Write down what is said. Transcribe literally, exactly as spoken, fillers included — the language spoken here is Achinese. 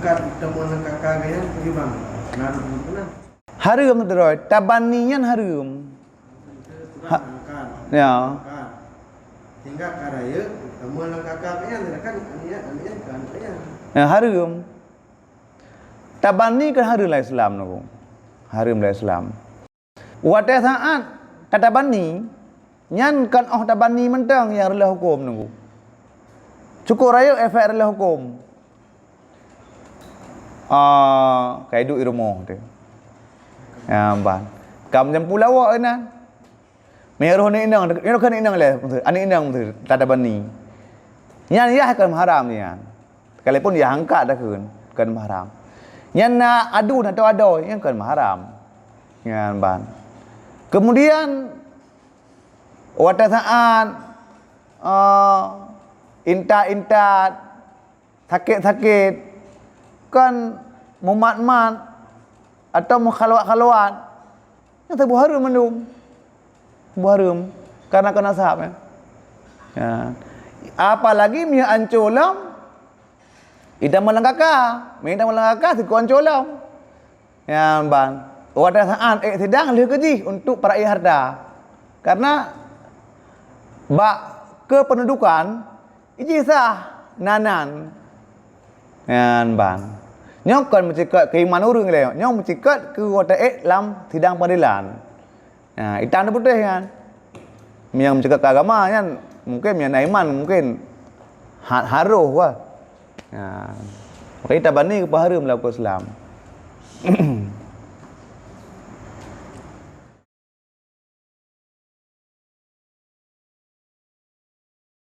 Teuma nang kaka gaya bagaimana? Naruh dulu na. Hareuem, droe. Tabanni nyan hareuem. Ha, ya. Sehingga ka rayeuk, teuma nang kaka gaya, kan, anian, anian, kan, anian. Ya, hareuem. Tabanni kan hareuem lam Islam, nunggu. Hareuem lam Islam. Watée saát ka tabanni, nyan kon óh tabanni mantong nyang reuloh huköm, nunggu. Cukup rayeuk efek reuloh huköm. Ah, ka iduek i rumoh teuh. Ya, ban. Ka meujampu lawok inan. Meunyo roh aneuk inong, nyoe kan inong lé, aneuk inong teuh, ka tabanni. Nyan yah kon haram nyan. Sekalipun yah angkat dah kheun, kon haram. Nyan na adu, na teu adoe, nyan kon haram. Nyan ban. Kemudian, watée saát, eh, intat-intat, sakét-sakét, kon mumat-mat, atau mukhalwat-khalwat, nyan teuh hareuem mandum. Teuh hareuem, karena kon nasab, ya. Ya. Apalagi meunyo ancô lom, idang meulangkaka, meunyo idang meulangkaka, sikok ancô lom. Nyan ban. Watée saát ék sidang lheueh keu jih untuk peurayeuk harta. Karena bak keupeundudukan, jih sah nan-nan. Nyan ban. Nyoe kon meucikot keu iman ureuëng lé, nyoe meucikot keu watée ék lam sidang peungadélan. Ha, itam teuh putéh nyan. Nyang meucakap keu agama nyan, mungken nyang na iman, mungken ha-, harôh bah. Ha. Maka tabanni keu peuhareuem lam huköm Islam.